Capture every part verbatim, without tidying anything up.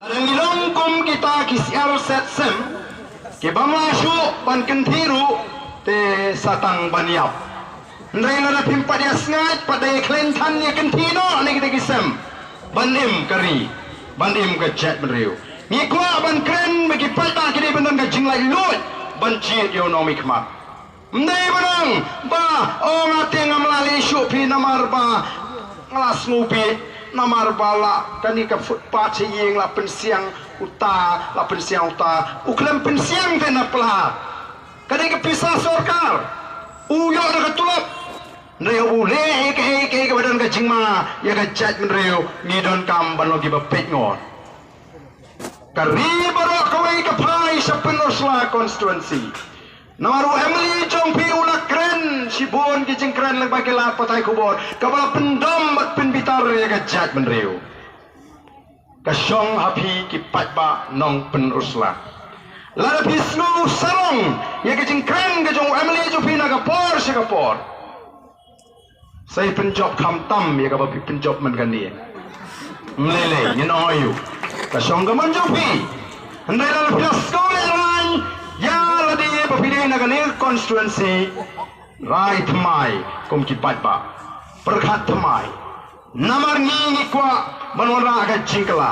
Lada ngi long kum kita ki syiar set sem, ki bym lah shuh ban kynthih ruh, te sa tang ban ïap. Hynrei lada phim pat ïa sngaid, pat da ïa khlem than ïa kynthih noh na kita ki sem ban im ka ri, ban im ka jaitbynriew. Ngi kwah ban kren ba ki paidbah ki dei ban don ka jinglaitluid ban jied ïa u nongmihkhmat. Ym dei ba nang ba, o nga te ngam lah leh shuh phi namar ba nga la sngewbit, namar ba la kane ka footpath sha ïing la pynsiang uta, la pynsiang uta, u khlem pynsiang te na pla. Ka dei ka pisa sorkar, u ïoh da ka tulop. Hynrei u leh kaei kaei kaba don ka jingma ïa ka jaitbynriew, ngi donkam ban long kiba peit ngon. Ka ri baroh kawei ka phai sha Pynursla constituency. Namar u M L A jong phi u la kren shibun ki jingkren lyngba ki lad pathai khubor kaba la pyndom bad pynbitar ïa ka jaitbynriew. Ka shong ha phi ki paidbah nong Pynursla. Lada phi sngew sarong ïa ka jingkren ka jong u M L A jong phi na ka por sha ka por, sa ïa pynjop khamtam ïa kaba phi pynjop man kane. Ym lei lei, ngin ong aïu. Ka shong ka mon jong phi. Hynrei lada phi la sngewlehraiñ ïa lade ba phi dei na kane ka constituency, rai thymmai kum ki paidbah. Pyrkhat thymmai. Namar ngi ngi kwah ban wanrah ka jingkylla,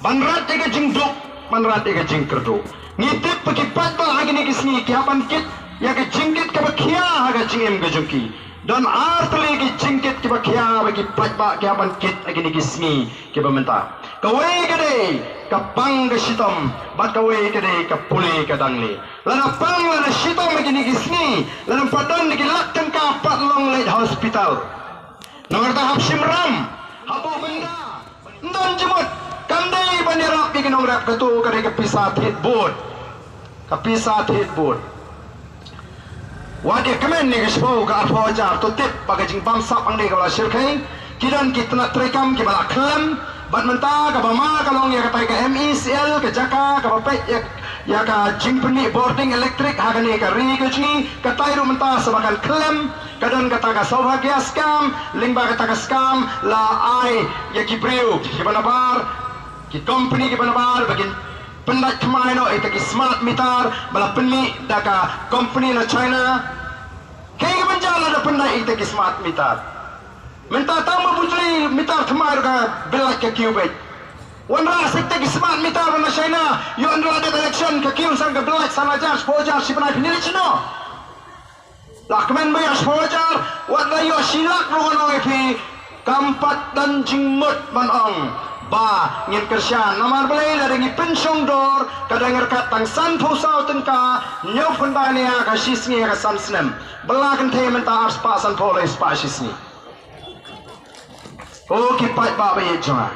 ban rat ïa ka jingduk, ban rat ïa ka jingkyrduh. Ngi tip ba ki paidbah ha kine ki sngi ki hap ban kit ïa ka jingkit kaba khia ha ka jingim ka jong ki. Don ar tylli ki jingkit kiba khia ba ki paidbah ki hap ban kit ha kine ki sngi kiba mynta. Kawei ka dei ka pang ka shitom, bad kawei ka dei ka pule ka dangle. Lada pang lada shitom ha kine ki sngi, lada ym pat don da ki lak tyngka pat long leit hospital. Namar ta hap shim ram, hap buh bynda, ym don jingmut. Kam dei ban ïarap ïa ki nongrep, kato ka dei ka pisa thied vote. Ka pisa thied vote. Wat ïa kmen ïa ka shiphew ka arphew hajar, to tip ba ka jingbamsap hangne kaba la shyrkhei. Ki don ki tnat treikam kiba la khlem. Bad mynta kaba ma ka long ïa katai ka M E C L, ka jaka kaba peit ïa, ïa ka jingpynmih bording elektrik ha kane ka ri ka jong ngi, katai ruh mynta sa ba kan khlem. Ka don kata ka Saubhagya scam, lyngba kata ka scam la ai ïa ki briew kiba nabar, ki company kiba nabar, ba kin pyndait thymmai noh ïa kita ki smart meter ba la pynmih da ka company na China. Kaei kaban jia lada pyndait ïa kita ki smart meter? Mynta tang ba pynjlei meter thymmai ruh ka bill light ka kiew beit. Wanrah sa kita ki smart meter ba na China, ïoh ynda la dep election ka kiew san ka bill light san hajar, shiphew hajar, shi bnai pynleit shano? La kmen ba ïoh shiphew hajar, wat la ïoh shi lak ruh ngan ong ïa phi, kam pat don jingmut ban ong ba ngin kyrshan. Namar balei? Lada ngi pynshong dor, ka dang ryngkat tang sanphew saw tyngka, hynñiewphew khyndai ne ïa ka shisngi ïa ka san snem. Ba la kynthei mynta arspah sanphew, lai spah shisngi. O ki paidbah ba ïeit jong nga,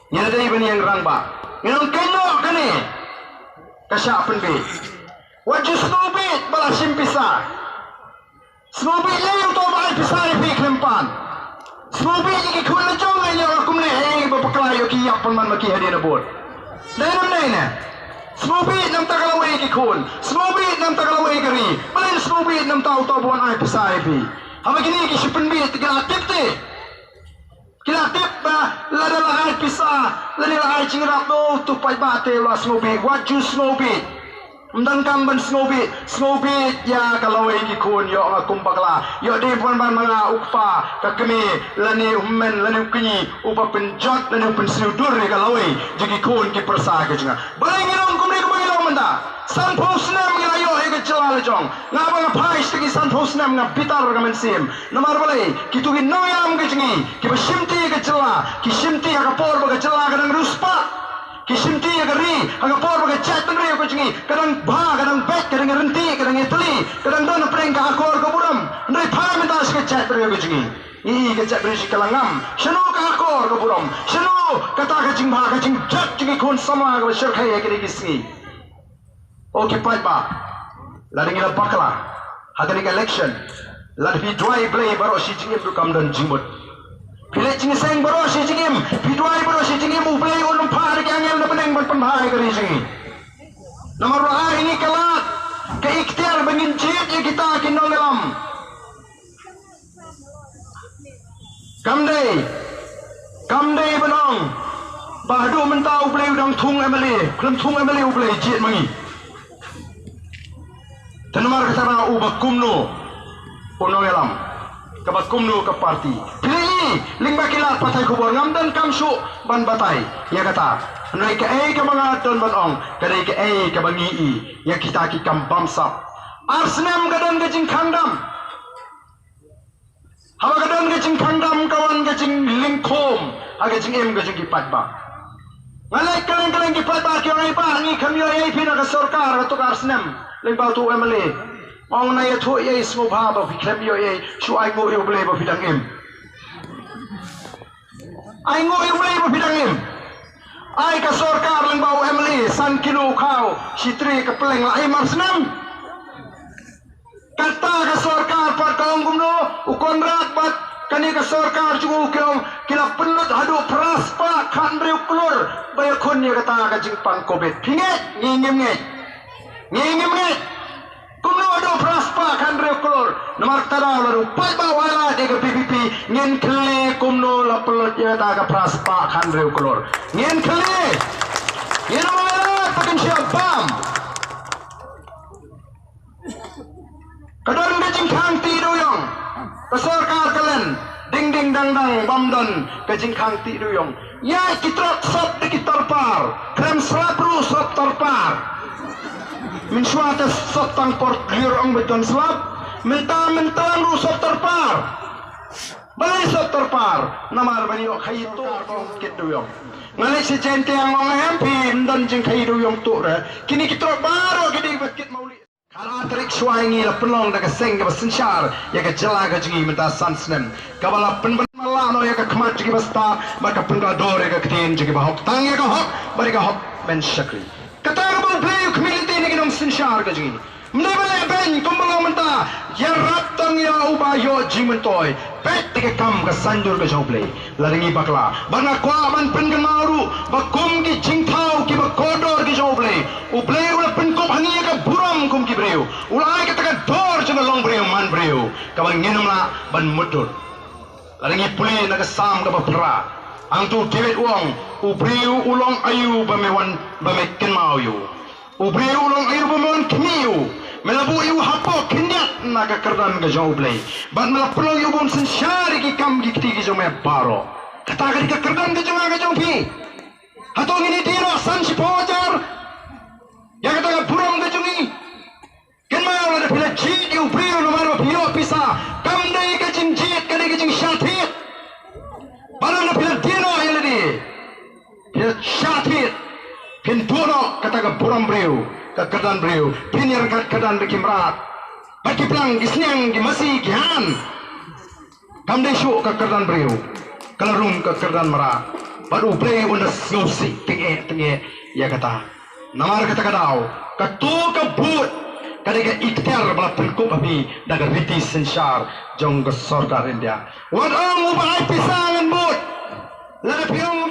ngi la dei ban ïeng rangbah. Ngi ong kynnoh kane ka shah pynbieit. Wat ju sngewbit ba la shim pisa. Sngewbit lei uto ba ai pisa ïa phi khlem pan. Sngewbit ïa ki khun la jong, ïa la kumne, eh, ba bakla ïa ki ïap pynban ma ki hadien vote. Dei nam dei ne? Sngewbit namar ta ka lawei ïa ki khun. Sngewbit namar ta ka lawei ïa ka ri. Balei sngewbit namar ta uto ba wan ai pisa ïa phi? Haba kine ki shu pynbit ki la tip te. Ki la tip ba lada la ai pisa, lada la ai jingïarap, no, to paidbah te la sngewbit, wat ju sngewbit. Ym donkam ban sngewbit, sngewbit ïa ka lawei ki khun, ïoh nga kum bakla, ïoh dei pynban ma nga u kpa, ka kmie, lane u hynmen, lane u kñi, uba pynjot, lane u pynsniew dur ïa ka lawei jong ki khun ki pyrsa ka jong nga. Balei ngi long kumne kumba ngi long mynta? Sanphew snem ngi la ïoh ïa ka jylla la jong. Nga ba nga phai sha ki sanphew snem nga bitar ka mynsiem. Namar balei? Kito ki nongïalam ka jong ngi kiba shimti ïa ka jylla, ki shimti ha ka por ba ka jylla ka dang riewspah. Ki shimti ïa ka ri ha ka por ba ka jaitbynriew ka jong ngi ka dang bha, ka dang beit, ka dang ryntih, ka dang ïatylli, ka dang don hapdeng ka akor ka burom. Hynrei phai mynta sha ka jaitbynriew ka jong ngi. Ngi i ka jaitbynriew ka la ngam. Shano ka akor ka burom? Shano kata ka jingbha ka jingjot jong ki khun samla kaba shyrkhei ha kine ki sngi? O ki paidbah, lada ngi la bakla ha kane ka election, lada phi duwai Blei baroh shi jingim ruh kam don jingmut. Phi leit jingïaseng baroh shi jingim, phi duwai baroh shi jingim, U Blei un ym phah da ki angel na bneng ban pynbha ïa ka ri jong ngi. Namar ba ai ïa ngi ka lad, ka iktiar ba ngin jied ïa kita ki nongïalam. Kam dei, kam dei ban ong ba haduh mynta U Blei u dang Thung M L A, khlem thung M L A U Blei jied ma ngi. Te namar kata nga ong ba kumno u nongïalam, kaba kumno ka party. Phi i lyngba ki lad pathai khubor, ngam donkam shuh ban batai ïa kata. Hynrei kaei kaba nga don ban ong ka dei kaei kaba ngi i ïa kita ki kam bamsap. Ar snem ka don ka jingkhang dam. Haba ka don ka jingkhang dam ka wan ka jinglyngkhum ha ka jingim ka jong ki paidbah. Nga leit kylleng kylleng, ki paidbah ki ong, "Ai bah, ngi khlem ïoh ei phi na ka sorkar katto ka ar snem lyngba uto u M L A." Nga ong, "Nai ïathuh ei, sngewbha, ba phi khlem ïoh ei, shu ainguh ïa U Blei ba phi dang im. Ainguh ïa U Blei ba phi dang im. Ai ka sorkar lyngba u M L A san kilo khaw, shi tray ka pylleng, la im ar snem." Kata ka sorkar pat ka ong kumno, u Conrad bad kane ka sorkar jong u ki ong ki la pynlut haduh phra spah khathynriew klur ba ïakhun ïa kata ka jingpang Covid. Phi ngeit? Ngi ngim ngeit. Ngi ngim ngeit. Kumno haduh phra spah khathynriew klur? Namar kata daw lada u paidbah u ai lad ïa ka V P P, ngin kylli kumno la pynlut ïa kata ka phra spah khathynriew klur. Ngin kylli. Ngin ym ai lad, ba kin shu bam. Ka don ka jingkhang tih dewïong. Ka sorkar ka len ding ding dang dang bym don ka jingkhang tih dewïong. Ïa ki trok sop da ki torpar. Khlem slap ruh sop torpar. Mynshuwa te sop tang por lyiur ong ba don slap. Mynta mynta ruh sop torpar. Balei sop torpar? Namar ban ïoh khaïi tuh, ong kit dewïong. Nga leit sha Jaintia, nga ong, "Em phi, ym don jingkhaïi dewïong tuh re. Kine ki trok baroh ki dei bad kit mawlieh." Khatar tarik shuwa ngi la pynlong da ka seng kaba synshar ïa ka jylla ka jong ngi mynta san snem, kaba la pynbna la noh ïa ka khmat jong kiba stad bad ka pynkylla dor ïa ka ktien jong kiba hok, tang ïa ka hok bad ïa ka hok ban shakri. Kata kaba U Blei u khmih lynti na ki nongsynshar ka jong ngi. Mynta ba leh beiñ kumba long mynta, ïarap tang ïa uba ïoh jingmyntoi. Peit ïa ka kam ka saiñdur ka jong U Blei. Lada ngi bakla, bad nga kwah ban pynkynmaw ruh ba kum ki jingthaw kiba kordor ki jong U Blei, U Blei u la pynkup ha ngi ïa ka burom kum ki briew. U la ai kata ka dor jong ka longbriew manbriew kaba ngin ym lah ban mutdur. Lada ngi pule na ka Salm kaba phra, hangto u David u ong, "U briew u long aïu ba me wan, ba me kynmaw ïa u? U briew u long aïu ba me wan khmih ïa u? Me la buh ïa u hapoh khyndiat na ka kyrdan ka jong U Blei, bad me la pynlong ïa u ban synshar ïa ki kam ki kti ki jong me baroh." Kata ka dei ka kyrdan ka jong nga ka jong phi. Hato ngin ïadie noh san shiphew hajar ïa kata ka burom ka jong ngi? Kynmaw, lada phi la jied ïa u briew namar ba phi ïoh pisa, kam dei ka jingjied, ka dei ka jingshah thied. Bad lada phi la die noh ïa lade, phi la shah thied. Phin duh noh kata ka burom briew, ka kyrdan briew. Phin ïaryngkat kyrdan bad ki mrad, bad ki plang, ki sniang, ki masi, ki han. Kam dei shuh ka kyrdan briew, ka la rung ka kyrdan mrad. Bad U Blei un da sngewsih tyngeh tyngeh ïa kata. Namar kata ka daw, kato ka vote ka dei ka iktiar ba la pynkup ha phi da ka riti synshar jong ka sorkar India. Wat ong uba ai pisa ngan vote. Lada phi ong